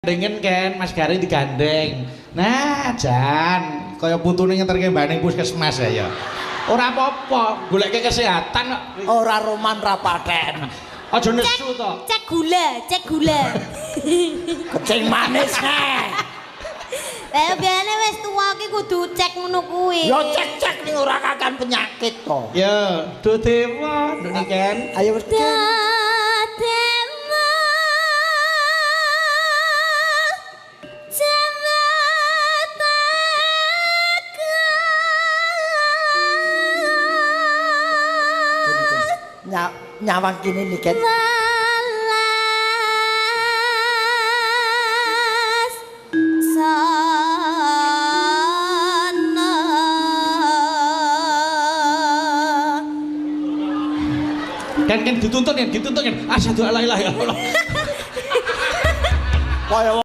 Gandengen kan Mas Gareng digandeng. Nah, jan kaya putune ngeterke mbane puskesmas ya ya. Ora apa-apa, goleke kesehatan kok. Ora roman ra paten. Aja nesu to. Cek gula, cek gula. Kencing manis neh. Lah biasane wis tuwa ki kudu cek ngono kuwi. Ya cek-cek ning ora kakan penyakit to. Ya, duh dewa, nduk niken. Ayo wis. Dewa Nyawang kene niken. Welas sana. Kan kan dituntun ya, dituntun kan. Asyhadu alla ilaha illallah. Kaya